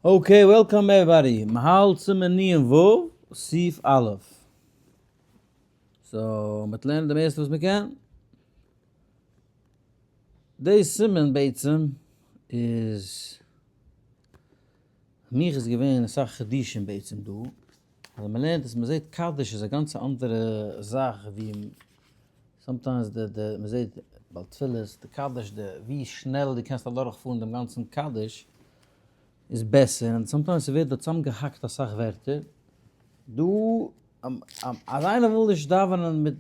Okay, welcome everybody. מ'האלט סימן נ ו, סעיף א'. So, מ'וועט לערנען די מערסטע וואס מ'קען. די סימן בעצם איז, מיך איז געווען אסאך חידושים בעצם דא. אז מ'לערנט עס, מ'זעט קדיש איז א גאנצע אנדערע זאך ווי sometimes די די מ'זעט בעל תפילות, די קדיש די ווי שנעל דו קענסט אדורכפארן דעם גאנצן קדיש איז בעסער, און sometimes ס'ווערט דא צוזאמגעהאקט אסאך ווערטער, דא אז איינער וויל נישט דאווענען מיט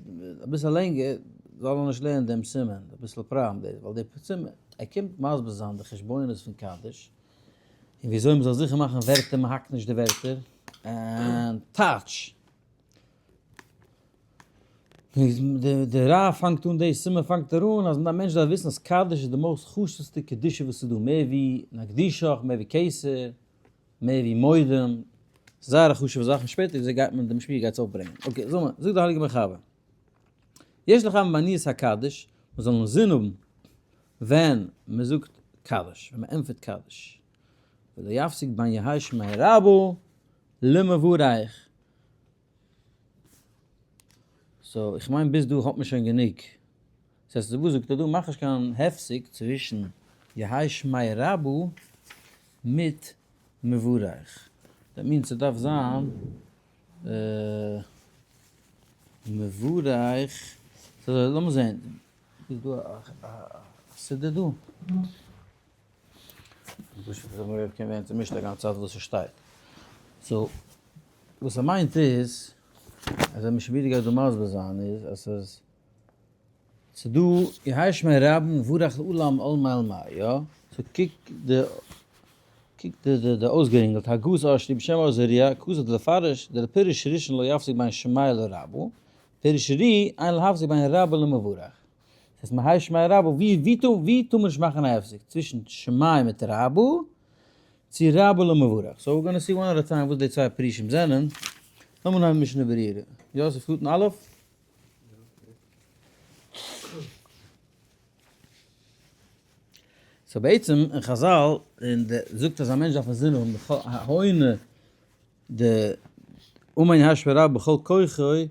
אביסל לענגער זאל ער נישט לערנען דעם סימן, אביסל פראבלעם דאס, ווייל די סימן ער קומט מסביר זיין די חשבונות פון קדיש, און וויאזוי מ'זאל זיכער מאכן ווערטער מ'האקט נישט די ווערטער, און טייטש. די רב פאנגט אן די סימן פאנגט ער אן אז א מענטש דארף וויסן אז קדיש איז די most חשוב'סטע קדושה וואס איז דא, מער ווי נקדישך, מער ווי כתר, מער ווי מודים, ס'איז זייער א חשוב'ע זאך און שפעטער וויאזוי גייט מען די משפיע גייט עס אויפברענגען. Okay, זאג מיר, זאגט די הייליגע מחבר, יש לך בעניית הקדיש, מען זאל אינזין האבן ווען מען זאגט קדיש, ווען מען ענטפערט קדיש, ולא יפסיק בין יהא שמיה רבא למברך. So איך מיין ביז דא האט מען שוין גענוג. ס'הייסט וואס זאגט ער דא? מאך נישט קיין הפסק צווישן יהא שמיה רבא מיט מברך. That means ס'דארף זיין מברך. לאמיר זעהן. איז דא א סידור דא? פשוט אז מ'ווערט קען ווערן צומישט א גאנצע צייט וואס ס'שטייט. So וואס ער מיינט איז, אז ער משבידי גייט דא מסביר זיין איז אז ס'איז ס'דא יהא שמיה רבא מבורך לעולם עלמא עלמא, יא? So קוק די קוק די די די אויסגערינגלט הגהות אשרי בשם עוזריה כזאת דלפרש דלפירוש ראשון לא יפסיק בין שמיה לרבא פירוש רי אין להפסיק בין רבא למבורך. ס'הייסט מהאי שמיה רבא, ווי ווי טאר ווי טאר מען נישט מאכן א הפסק? צווישן שמיה מיט רבא, צו רבא למברך. So we're gonna see one at a time וואס די צוויי פירושים זענען. לאמיר נעמען משנה ברורה. יא, ס'איז קטן א'? So בעצם אין חזל אין די זאגט אז א מענטש דארף אינזין האבן בכל העונה די אמן יהא שמיה רבא בכל כוחו אזוי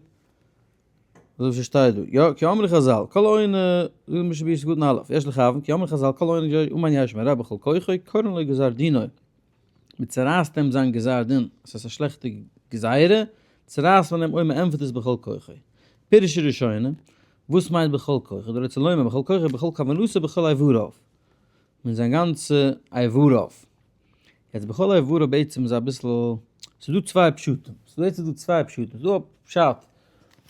ווי ס'שטייט דא, יא, כי אמרו חזל, כל העונה, זאגט משנה ברורה סעיף קטן א', יש לכוון, כי אמרו חזל, כל העונה אמן יהא שמיה רבא בכל כוחו, קורעין לו גזר דינו, מ'צערייסט אים זיין גזר דין, עס איז א שלעכטע גזירה, צערייסט מען אים אויב מ'ענטפערט עס בכל כוחו. פירוש הראשונים, וואס מיינט בכל כוחו? דרוצה לומר בכל כוחו, בכל כוונתו, בכל איבריו, מיט זיין גאנצע איבריו. יעצט בכל איבריו בעצם איז אביסל, ס'איז דא צוויי פשטים, ס'איז בעצם דא צוויי פשטים, ס'איז דא א פשט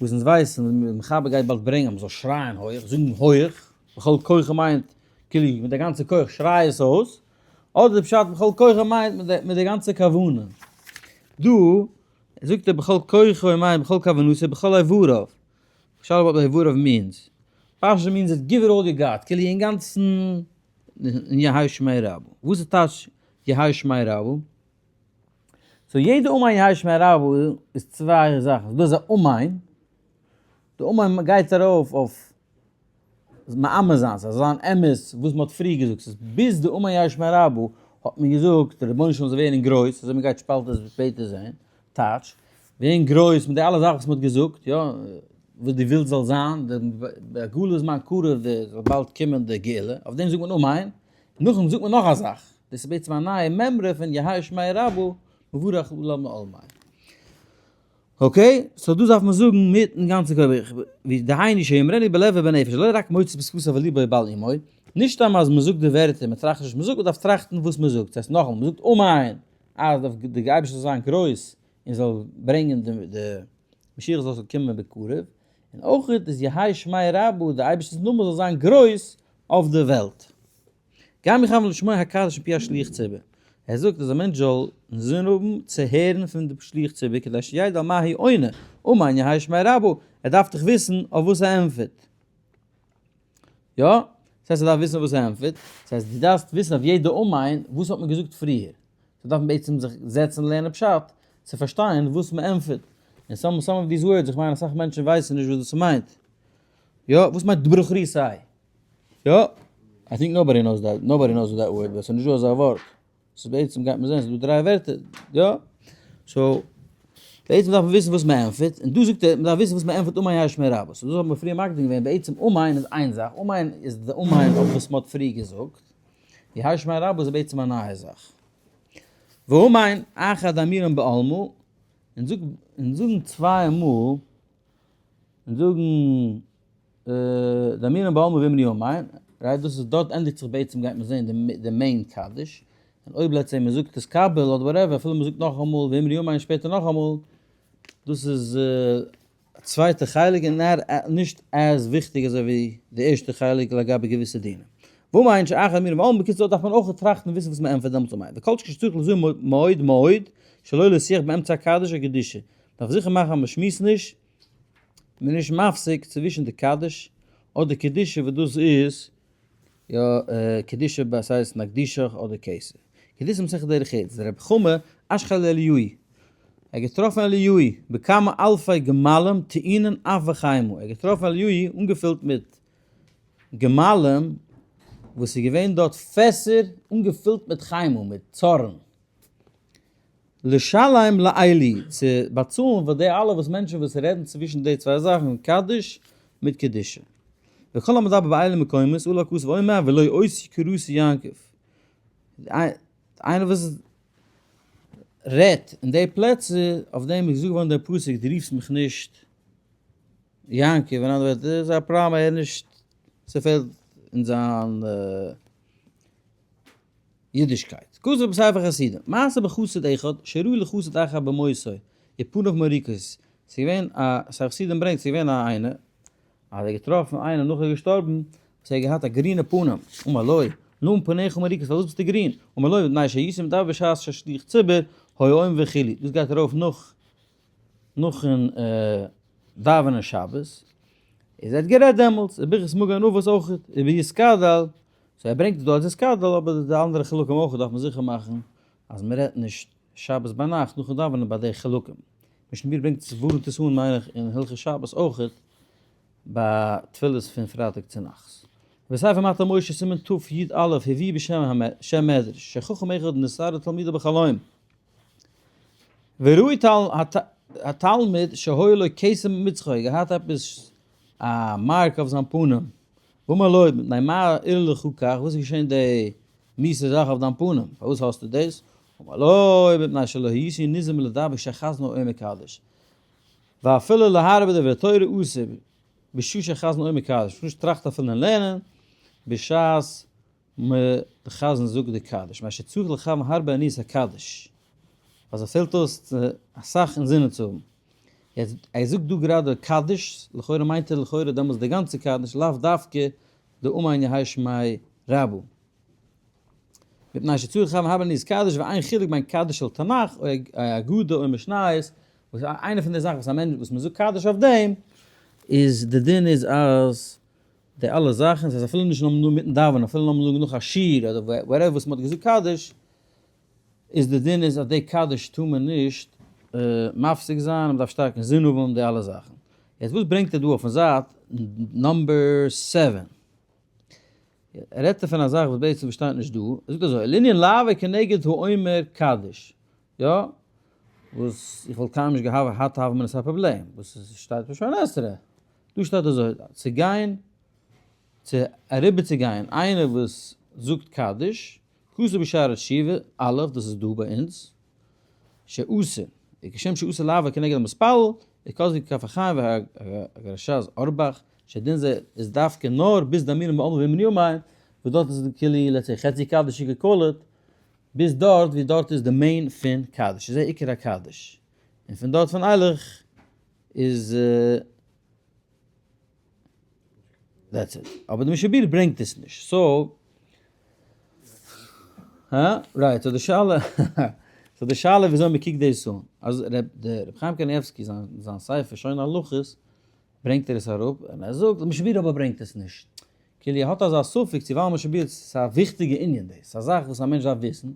וואס אונז ווייסן, די מחבר גייט באלד ברענגען אז מ'זאל שרייען הויך, זאגן הויך, בכל כוחו מיינט כאילו מיט די גאנצע כח שריי עס אויס, אדער די פשט בכל כוחו מיינט מיט די גאנצע כוונה. דא זאגט ער בכל כוחו מיינט בכל כוונתו, בכל איבריו. שאלה what איבריו means. פשט means it give it all you got, כאילו אינגאנצן און יהא שמיה רבא. וואס איז טייטש יהא שמיה רבא? So יעדע אמן יהא שמיה רבא איז צוויי זאכן. דא איז א אמן, די אמן גייט ארויף אויף מאמין זיין, ס'זאל זיין אמת וואס מ'האט פריער געזאגט. ס'איז ביז די אמן יהא שמיה רבא האט מען געזאגט דער רבונו של עולם זאל ווערן גרויס, אזוי מ'גייט שפאלטער שפעטער זען, טייטש, ווערן גרויס מיט די אלע זאכן וואס מ'האט געזאגט, יא, וואס דו ווילסט זאל זיין, די גלות זמן קרוב, די זאל באלד קומען די גאולה, אויף דעם זאגט מען אמן, נאכדעם זאגט מען נאך א זאך, דאס איז בעצם א נייע מימרא פון יהא שמיה רבא מבורך לעולם לעולמי. Okay, so דאס דארף מען זאגן מיטן גאנצן כח, ווי דהיינו שיאמרנו בלב ובנפש, לא רק מוציא בשפתיו וליבו בל עמו, נישט סתם אז מען זאגט די ווערטער, מען טראכט נישט וואס מען זאגט, מען דארף טראכטן וואס מען זאגט, ס'הייסט נאכאמאל, מען זאגט אמן אז די אייבערשטער זאל זיין גרויס און זאל ברענגען די משיח זאל קומען בקרוב, און אויך איז יהא שמיה רבא, די אייבערשטער'ס נאמען זאל זיין גרויס אויף די וועלט. גם יכוון לשמוע הקדיש מפי השליח ציבור, ער זאגט אז א מענטש זאל אינזין האבן צו הערן פון די שליח ציבור כדי שידע על מה הוא עונה, אמן יהא שמיה רבא, ער דארף דאך וויסן אויף וואס ער ענטפערט. יא? דאס הייסט ער דארף וויסן וואס ער ענטפערט, דאס הייסט דו דארפסט וויסן אויף יעדע אמן וואס האט מען געזאגט פריער, סאו דארף מען בעצם זיך זעצן לערנען פשט צו פארשטיין וואס מען ענטפערט, און some some of these words, איך מיין אסאך מענטשן ווייסן נישט וואס דאס מיינט, יא? וואס מיינט דברכריסאי? יא? I think nobody knows that, nobody knows that word, ווייל ס'איז נישטא אזא ווארט. ס'איז בעצם גייט מען זען ס'איז דא דריי ווערטער, יא? so בעצם דארף מען וויסן וואס מען ענטפערט, און דא זאגט ער מען דארף וויסן וואס מען ענטפערט אמן יהא שמיה רבא, so דאס האט מען פריער מקדים געווען, בעצם אמן איז איין זאך, אמן איז די אמן אויף וואס מען האט פריער געזאגט, יהא שמיה רבא איז בעצם א נייע זאך. ואמן אחד אמירן בעלמא, און זאג, און זאגן צוויי מאל, און זאגן דאמינן בעלמא ואמרי אמן, right, דאס איז דארט ענדיגט זיך בעצם גייט מען זען די main קדיש, און אויב let's say מען זאגט עס קבל אדער whatever אפילו מען זאגט נאכאמאל ואמרי אמן שפעטער נאכאמאל, דאס איז א צווייטע חלק און נישט as וויכטיג אזוי ווי די ערשטע חלק לגבי געוויסע דינים. ואמן שאחר אמירן בעלמא, בקיצור דארף מען אויך טראכטן וויסן וואס מען ענטפערט דעמאלטס אמן, וכל שכן שצריך לזהר מאוד מאוד שלא להסיח באמצע הקדיש או קדושה, דארף זיכער מאכן אז מען שמועסט נישט, מען איז נישט מפסיק צווישן די קדיש אדער קדושה וואס דאס איז יא קדושה ביי ס'הייסט נקדישך אדער כתר. קדושה מסכת דרך ארץ דרבי חמא אשכח לאליהו ער האט געטראפן אליהו בכמה אלפי גמלים טעונין אף וחמה ער האט געטראפן אליהו אנגעפילט מיט גמלים וואס איז געווען דארט פעסער אנגעפילט מיט חמה מיט צארן. לשלם לאלו, צו באצאלן פאר די אלע וואס מענטשן וואס רעדן צווישן די צוויי זאכן, קדיש מיט קדושה. וכל המדבר באלו מקומות, עליו הכתוב אומר ולא אותי קראת יעקב. איינער וואס רעדט אין די פלעצער, אויף דעם איז געזאגט געווארן דער פסוק, דו רופסט מיך נישט יעקב, אין אנדערע ווערטער, איז א פראבלעם ער איז נישט, ס'פעלט אין זיין. אידישקייט. כתוב בספר חסידים. מעשה בחסיד אחד שראה לחסיד אחר במותו ופניו מוריקות. ס'איז געווען א, ספר חסידים ברענגט ס'איז געווען א איינער, אז ער האט געטראפן איינער נאך ער איז געשטארבן, וואס ער האט געהאט א גרינע פנים. אמר לו, למה פניך מוריקות פארוואס ביסטו גרין? אמר לו, מפני שהייתי מדבר בשעת ששליח ציבור היה אומר וכו'. דאס גייט ארויף נאך נאכן דאווענען שבת, איז ער האט גערעדט דעמאלטס, וברכת מגן אבות אויך, וביתגדל, so ער ברענגט עס דא אז יתגדל, אבער די אנדערע חלקים אויך דארף מען זיכער מאכן אז מען רעדט נישט שבת ביינאכט נאכן דאווענען ביי די חלקים. משנה ברורה ברענגט עס ווארנט עס אן מיין איך אין הלכות שבת אויך ביי תפילות פון פרייטאג צונאכטס. בספר מטה משה סימן תי"א הביא בשם שם מדרש שחכם אחד נתערר תלמידו בחלום וראו התלמיד שהיה לו כתם במצחו, ער האט געהאט עפעס א mark אויף זיין פנים, ואמר לו מפני מה אירע לך כך, וואס איז געשען די מיאוסע זאך אויף דיין פנים, פארוואס האסטו דאס? אמר לו מפני שלא הייתי נזהר מלדבר כשהחזן אומר קדיש, ואפילו להרהר בדברי תורה אסור בשעה שהחזן אומר קדיש, נישט טראכטן אפילו אין לערנען בשעת מ די חזן זאגט די קדיש, מה שצריך לכוון הרבה עניית הקדיש, אז עס פעלט אויס אסאך אינזינען צו האבן. יעצט ער זאגט דא גראדע קדיש, לכאורה מיינט ער לכאורה דעמאלטס די גאנצע קדיש, לאו דווקא די אמן יהא שמיה רבא. מפני שצריך לכוון הרבה עניית קדיש ואין חילוק בין קדיש של תנך או אגדה או משניות, וואס איינע פון די זאכן וואס א מענטש וואס מען זאגט קדיש אויף דעם, איז די דין איז אז די אלע זאכן, ס'איז אפילו נישט נאר מיטן דאווענען, אפילו נאר נאך א שיעור אדער whatever וואס מ'האט געזאגט קדיש, איז די דין איז אז די קדיש טאר מען נישט מפסיק זיין, מ'דארף שטארק אינזין האבן די אלע זאכן. יעצט וואס ברענגט ער דא אויפן זייט number seven? רעדט ער פון א זאך וואס בעצם שטייט נישט דא, ער זאגט אזוי, לענין לעבור כנגד האומר קדיש, יא, וואס איך וואלט קיינמאל נישט געהאט הוה אמינא ס'איז א פראבלעם, וואס עס שטייט בשמונה עשרה, דא שטייט אזוי, צו גיין, צו אריבער צו גיין איינער וואס זאגט קדיש, כתוב בשערי תשובה, א', דאס איז דא ביי אונז, שאסור, וכשם שאסור לעבור כנגד המתפלל, וכתבו כף החיים והגרש"ז אורבך, שדין זה איז דווקא נאר ביז דאמינן בעלמא ואמרי אמן, וואס דארט איז כאילו let's say חצי קדיש איז געקאלעט, ביז דארט ווי דארט איז די main פון קדיש, איז עיקר הקדיש, און פון דארט פון אילך איז that's it. אבער די משנה ברורה ברענגט עס נישט, so הא? right, so די שאלה, so די שאלה וויאזוי מען קוקט דאס אן, אז ר' חיים קנייבסקי זיין זיין ספר שונה הלכות ברענגט ער עס אראפ, און ער זאגט, די משנה ברורה אבער ברענגט עס נישט. כאילו ער האט אזא ספק צו ווייל משנה ברורה ס'איז א וויכטיגע ענין דאס, ס'איז א זאך וואס א מענטש דארף וויסן,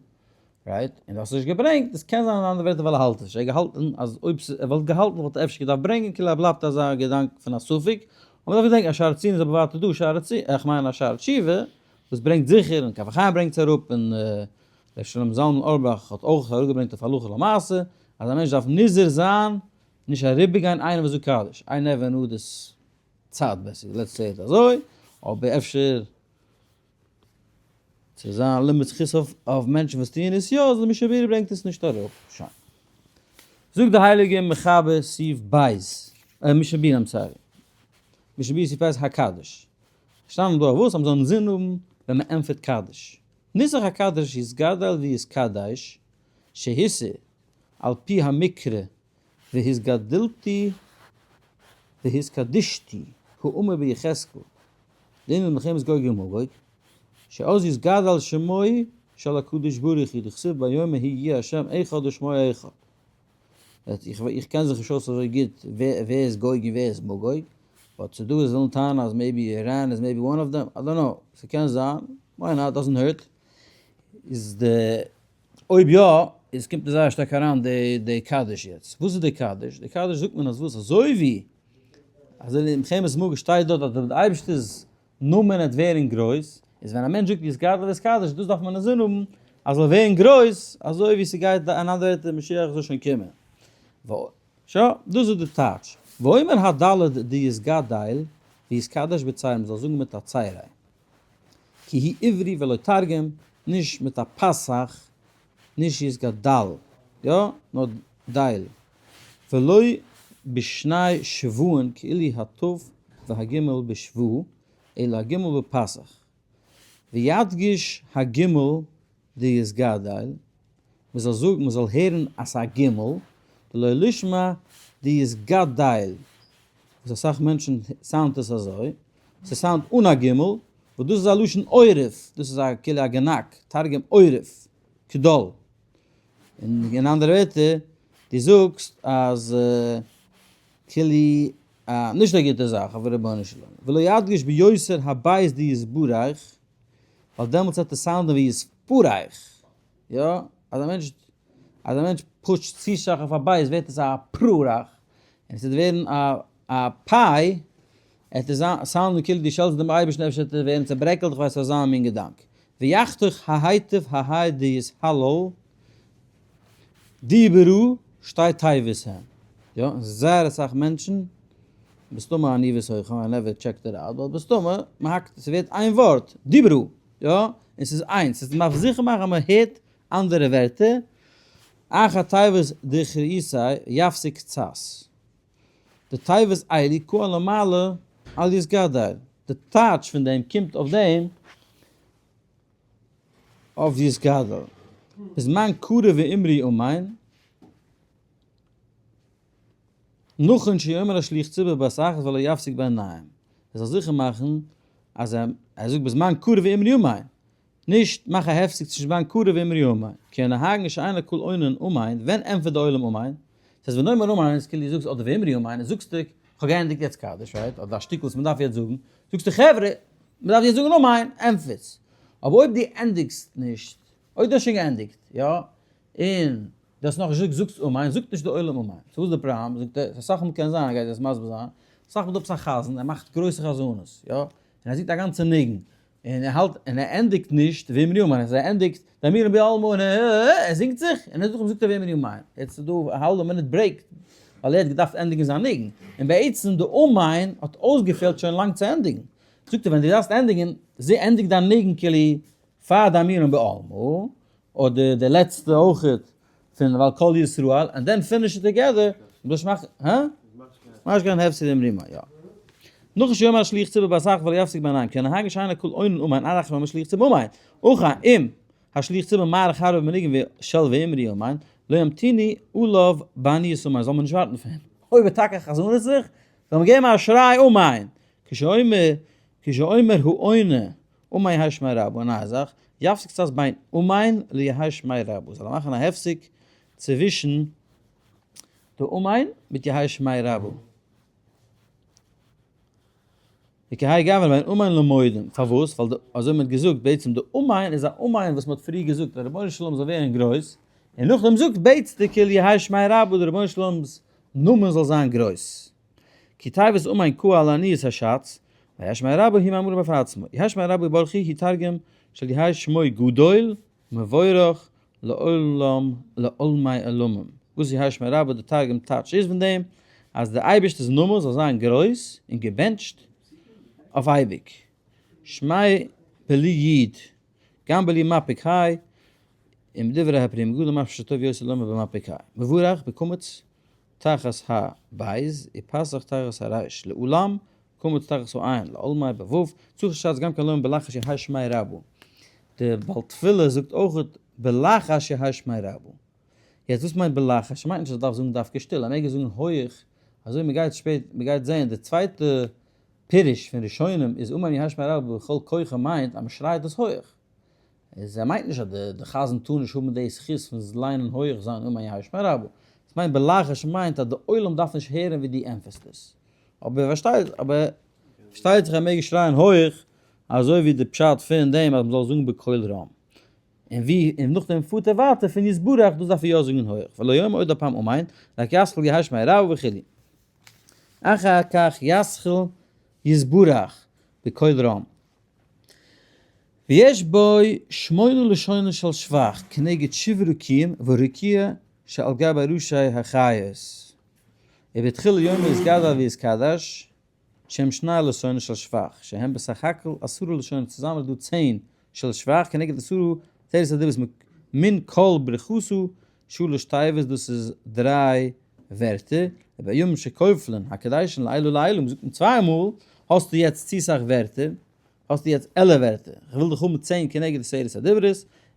right? און דו האסט עס נישט געברענגט, דאס קען זיין אין אנדערע ווערטער ווייל ער האלט עס נישט, ער האט געהאלטן אז אויב ער וואלט געהאלטן וואלט ער אפשר געדארפט ברענגען, כאילו ער בלייבט אזא געדאנק פון א ספק, אבער מ'דארף געדענקען אז שערי ציון איז אבער ווייטער דא, שערי ציון, איך מיין א שערי תשובה, וואס ברענגט זיכער, און כף החיים ברענגט עס אראפ, און. ר' שלום זלמן אורבאך האט אויך אראפגעברענגט אויף הלכה למעשה אז א מענטש דארף נזהר זיין נישט אריבערגיין איינער וואס זאגט קדיש, I never knew this צייט בעסער let's say it אזוי, אבער אפשר צו זיין לימוד זכות אויף אויף מענטשן וואס טוען עס יא, אז די משנה ברורה ברענגט עס נישט אראפ. שוין. זאגט די הייליגע מחבר סעיף ב', משנה ברורה I'm sorry. משנה ברורה סעיף ב' הקדש. שטאנען דא אויף וואס? אז מ'זאל אינזין האבן ווען מ'ענטפערט קדיש. נוסח הקדש יתגדל ויתקדש שהותר על פי המקרא והתגדלתי והתקדשתי האמור ביחזקאל לענין מלחמת גוג ומגוג שאז יתגדל שמו של הקדוש ברוך הוא דכתיב ביום ההוא יהיה השם אחד ושמו אחד. איך קען זיך נישט אויס אזוי גוט ווער איז גוג און ווער איז מגוג, but ס'דא וואס ווילן טענה'ן אז maybe איראן איז maybe one of them, I don't know, ס'קען זיין, why not, doesn't hurt, איז די אויב יא, איז קומט מיר זייער שטארק אריין די די קדיש יעצט. וואס איז די קדיש? די קדיש זאגט מען אז וואס? אזוי ווי אזוי ווי מלחמת מגוג שטייט דארט אז די אייבערשטער'ס נאמען וועט ווערן גרויס, איז ווען א מענטש זאגט יתגדל ויתקדש, דאס דארף מען אינזין האבן אז זאל ווערן גרויס, אזוי ווי ס'גייט אין אנדערע ווערטער משיח זאל שוין קומען. שוין, דאס איז די טייטש. ואומר הדלת דיתגדל ויתקדש בצירה, מ'זאל זאגן מיט א צירה. כי הוא עברי ולא תרגום, נישט מיט א פתח, נישט יתגדל, יא, נאר דייל. ולא בשני שוואין כאילו התיו והגימל בשווא, אלא הגימל בפתח. וידגיש הגימל דיתגדל, מ'זאל זאגן, מ'זאל הערן אז ס'איז א גימל, דלא לישמע דיתגדל, וואס אסאך מענטשן sound ט עס אזוי, ס' sound ט אן א גימל, וואס דאס איז א לשון עורף, דאס איז א כאילו א גענאק, תרגום עורף, כדל. און אין אנדערע ווערטער, דו זאגסט אז כאילו א נישט א גוטע זאך אויף רבונו של עולם, ולא ידגיש ביותר הבית דיתברך, ווייל דעמאלטס וועט עס sound ען ווי יתפרך, יא, אז א מענטש, אז א מענטש push ט צו שטארק אויף א בית ווערט עס א פררך, און עס וועט ווערן א א פיי, עס וועט sound ען כאילו דו שעלטסט דעם אייבערשטן אפשר וועט ער ווערן צעברעקלט, איך ווייס אזא מין געדאנק. ויחתוך ההיטב ההיי דיתהלל דיברו שתי תיבות הן. יא, זייער אסאך מענטשן, מסתמא אני וסוכם, I never checked it out, but מסתמא, מען האקט, ס'ווערט איין ווארט, דיברו, יא, און ס'איז איינס, ס'איז מ'דארף זיכער מאכן אז מען הערט אנדערע ווערטער, אחר תיבות דכריסי יפסיק קצת. די תיבות איילי קאל למעלה אל יתגדל, די טייטש פון דעם קומט אויף דעם אויף יתגדל. בזמן קרא ואמרי אמן, נכון שיאמר השליח ציבור בבת אחת ולא יפסיק בעיניים, ער זאל זיכער מאכן אז ער זאגט בזמן קרא ואמרי אמן, נישט מאך א הפסק צווישן זמן קרא ואמרי אמן, כי הנהגין שאין הקהל עונין אמן, ווען ענטפערט די עולם אמן? ס'הייסט ונאמר אמן איז כאילו דו זאגסט אדער ואמרי אמן, זאגסטו כ'האב געענדיגט יעצט קדיש right, אדער א שטיקל וואס מ'דארף יעצט זאגן, זאגסטו חברה מ'דארף יעצט זאגן אמן, ענטפערטס. אבער אויב דו ענדיגסט נישט, אויב דו האסט שוין געענדיגט, יא, און דו האסט נאכנישט געזאגט, זאגסט אמן, זאגט נישט די עולם אמן. so וואס איז די פראבלעם? זאגט ער, אסאך מאל קען זיין, ער גייט דאס מסביר זיין, אסאך מאל דא עפעס א חזן, ער מאכט גרויסע חזנות, יא, און ער זינגט א גאנצע ניגון, און ער האלט און ער ענדיגט נישט ואמרו אמן, ער ענדיגט דאמירן בעלמא און ער זינגט זיך, און נאכדעם זאגט ער ואמרו אמן, יעצט איז דא א האלבע מינוט break ווייל ער האט געדארפט ענדיגן זיין ניגון, און בעצם די אמן האט אויסגעפעלט שוין לאנג צו ענדיגן, זאגט ער ווען דו דארפסט ענדיגן, ענדיג דיין ניגון כאילו פאר דאמירן בעלמא, אדער די לעצטע אויכעט פון ועל כל ישראל, and then finish it together, דאס מאכט, הא? ממש קיין הפסד אין רימה, יא. נאך שיאמר השליח ציבור בסך ולא יפסיק בעיניים, כי הנהג שאין הכל עונן אמן עד אחר שליח ציבור אמן, אויך אם השליח ציבור מאריך הרבה בניגון של ואמרי אמן, לא ימתיני עליו בעניית אמן, זאל מען נישט ווארטן פאר אים. אויב ער טאקע חזנות זיך, זאל מען געבן א שריי אמן, כשאומר כשאומר העונה אמן יהא שמיה רבא, א נייע זאך, יפסיק קצת בין אמן ליהא שמיה רבא, זאל ער מאכן א הפסק צווישן די אמן מיט יהא שמיה רבא. וכהאי גוונא בין אמן למודים, פארוואס? ווייל די, אזוי מען האט געזאגט, בעצם די אמן איז א אמן וואס מען האט פריער געזאגט אז רבונו של עולם זאל ווערן גרויס, און נאכדעם זאגט בעטסטו כאילו יהא שמיה רבא די רבונו של עולם'ס נאמען זאל זיין גרויס. כי תיבת אמן קאי על עניות הש"ץ, ויהא שמיה רבא הוא מאמרו בפני עצמו. יהא שמיה רבא ברכי הוא תרגום של יהא שמו גדול. מבורך לעולם לעולמי עולמים. וואס איז יהא שמיה רבא? די תרגום טייטש איז פון דעם אז דער אייבערשטער'ס נאמען זאל זיין גרויס און געבענטשט אויף אייביג. שמיה בלי י' גם בלי מפיק ה', און בדברי הפרי מגדים משמע שטוב יותר לומר במפיק ה'. מבורך בקמץ תחת הבית ופתח תחת הריש לעולם קמץ תחת העין לעולמי בו' צריך שץ גם כן לומר בלחש יהא שמיה רבא. די בעל תפילה זאגט אויך בלחש יהא שמיה רבא. יעצט וואס מיינט בלחש? ס'מיינט נישט אז ער דארף זאגן דווקא שטיל, ער מעג עס זאגן הויעך, אזוי מ'גייט שפעט מ'גייט זעהן די צווייטע פירוש פון ראשונים איז אמן יהא שמיה רבא בכל כוחו מיינט אז מ'שרייט עס הויעך. איז ער מיינט נישט אז די חזן טאר נישט האבן די זכות פון ליינען הויעך זיין אמן יהא שמיה רבא. עס מיינט בלחש מיינט אז די עולם דארף נישט הערן ווי דו ענטפערסט עס. אבער פארשטייט אבער פארשטייט זיך ער מעג שרייען הויעך אזוי ווי די פשט פון דעם אז מ'זאל זאגן בקול רם. און ווי און נאכדעם פארט ער ווייטער פון יתברך דאס דארף ער יא זאגן הויעך ולא יאמר עוד הפעם אמן רק יתחיל יהא שמיה רבא וכו'. אחר כך יתחיל יתברך בקול רם. ויש בו שמונה לשונות של שבח כנגד שבעה רקיעים ורקיע שעל גבי ראשי החיות. ובתחילה יאמר יתגדל ויתקדש שהם שני לשונות של שבח שהם בסך הכל עשרה לשונות צוזאמען איז דא 10 של שבח כנגד עשרה עשרת הדיברות מן כל ברכתא שלש תיבות דאס איז דריי ווערטער, ובימים שכופלין הקדשין לעילא לעילא מ'זאגט אים צוויי מאל, האסטו יעצט צו סאך ווערטער, האסטו יעצט 11 ווערטער, כ'וויל דיך האבן 10 כנגד עשרת הדיברות,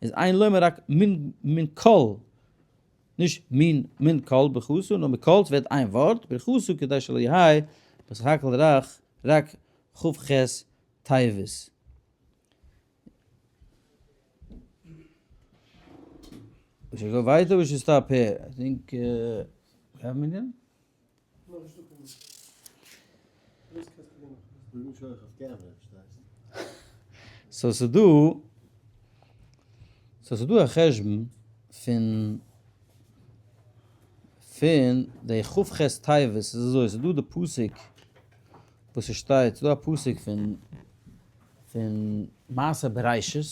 איז אין לומר רק מן מן כל, נישט מין מן כל ברכתא, נאר מכל ס'ווערט איין ווארט, ברכתא כדי שלא יהא בסך הכל רך רק כ"ח תיבות. We should go ווייטער, we should stop here. I think we have a minute. So ס'דא, so ס'דא א חשבון פון פון די כ"ח תיבות, ס'איז אזוי, ס'דא די פסוק וואס ס'שטייט, ס'דא א פסוק פון פון מעשה בראשית,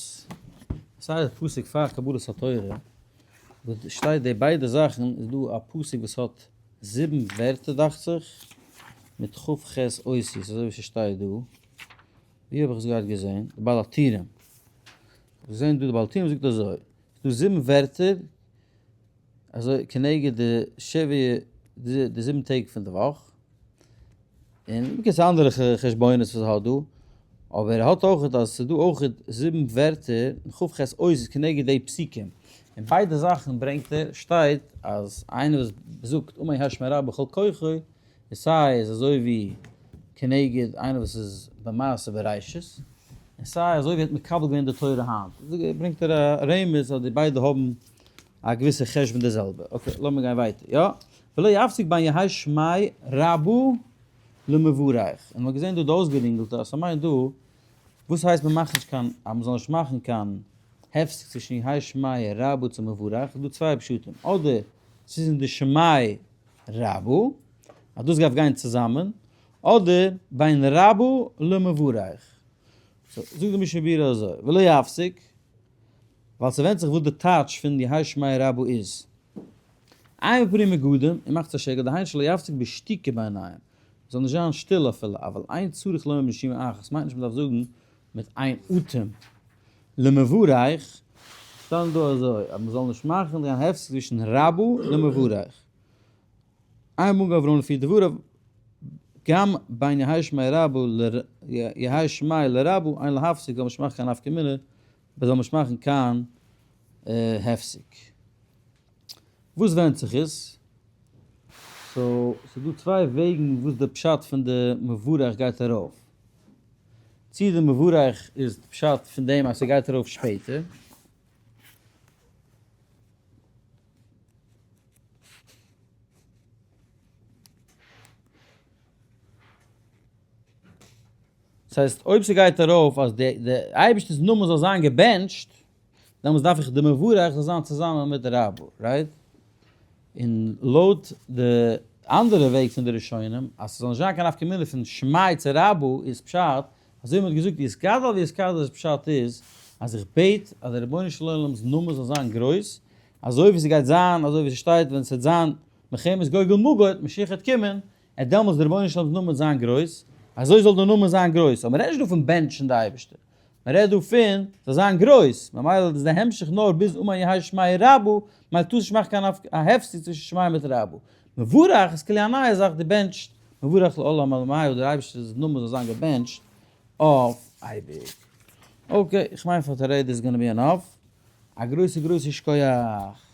סיי די פסוק פאר קבלת התורה, וואס שטייט די ביידע זאכן, איז דא א פסוק וואס האט זיבן ווערטער דאכט זיך, מיט כ"ח אותיות, אזוי ווי ס'שטייט דא, ווי האב איך עס געהאט געזען? די בעל הטורים, כ'האב געזען דא די בעל הטורים זאגט אזוי, ס'דא זיבן ווערטער, אזוי כנגד די שבע די זיבן טעג פון די וואך, און בקיצור אנדערע חשבונות וואס ער האט דא, אבער ער האט אויך אז ס'איז דא אויך זיבן ווערטער און כ"ח אותיות כנגד די פסוקים, און ביידע זאכן ברענגט ער, שטייט אז איינער וואס זאגט אמן יהא שמיה רבא בכל כוחו, איז סיי איז אזוי ווי כנגד איינער וואס איז במעשה בראשית, און סיי אזוי ווי ער האט מקבל געווען די תורה היינט, ברענגט ער א רמז אז די ביידע האבן א געוויסע חשבון די זעלבע. okay, לאמיר גיין ווייטער, יא? ולא יפסיק בין יהא שמיה רבא למברך. און מ'האט געזען דא די אויסגערינגלטע, אז ס'מיינט דא, וואס הייסט מ'מאכט נישט קיין, אז מ'זאל נישט מאכן קיין הפסק צווישן יהא שמיה רבא צו מברך, איז דא צוויי פשטים, אדער ס'איז אין די שמיה רבא, אז דאס דארף גיין צוזאמען, אדער בין רבא למברך. so, זאגט די משנה ברורה אזוי, ולא יפסיק, ווייל ס'ווענדט זיך וואס די טייטש פון יהא שמיה רבא איז. עיין בפרי מגדים, און מאכט א שקל, דהיינו שלא יפסיק בשתיקה ביניהם, מ'זאל נישט זיין שטיל אפילו, אבל אין צריך לומר בנשימה אחת, ס'מיינט נישט מ'דארף זאגן מיט איין אטעם. למברך, שטאנען דא אזוי, אז מ'זאל נישט מאכן קיין הפסק צווישן רבא למברך. עיין במגן אברהם לפי דבריו, גם בין יהא שמיה רבא יהא שמיה לרבא אין להפסיק זאל מען נישט מאכן קיין נפקא מינה, זאל מען נישט מאכן קיין הפסק. וואס ווענדט זיך עס? so ס'איז דא צוויי וועגן וואס די פשט פון די מברך גייט ארויף. צי די מברך איז די פשט פון דעם אז ס'גייט ארויף שפעטער. דאס הייסט אויב ס'גייט ארויף אז די די אייבערשטער'ס נאמען זאל זיין געבענטשט, דעמאלטס דארף איך די מברך זאל זיין צוזאמען מיט די רבא, right? און לויט די אנדערע וועג פון די ראשונים, אז ס'זאל נישט זיין קיין נפקא מינה פון שמיה צו רבא, איז פשט, אזוי ווי מ'האט געזאגט יתגדל ויתקדש פשט איז, אז איך בעט אז דער רבונו של עולם'ס נאמען זאל זיין גרויס, אזוי ווי ס'גייט זיין, אזוי ווי ס'שטייט ווען ס'וועט זיין מלחמת גוג ומגוג, משיח וועט קומען, עט דעמאלטס דער רבונו של עולם'ס נאמען זיין גרויס, אזוי זאל דער נאמען זיין גרויס, אבער מ'רעדט נישט דא פון בענטשן די אייבערשטער, מ'רעדט דא פון זאל זיין גרויס, ממילא איז די המשך נאר ביז אמן יהא שמיה רבא, ממילא טארסט נישט מאכן קיין הפסק צווישן שמיה מיט רבא. מברך איז כאילו א נייע זאך, דו בענטשט מברך לעולם עלמיא, דער אייבערשטער'ס נאמען זאל זיין געבענטשט אויף אייביג. okay, איך מיין פאר today this gonna be enough. א גרויסע גרויסע שכוח.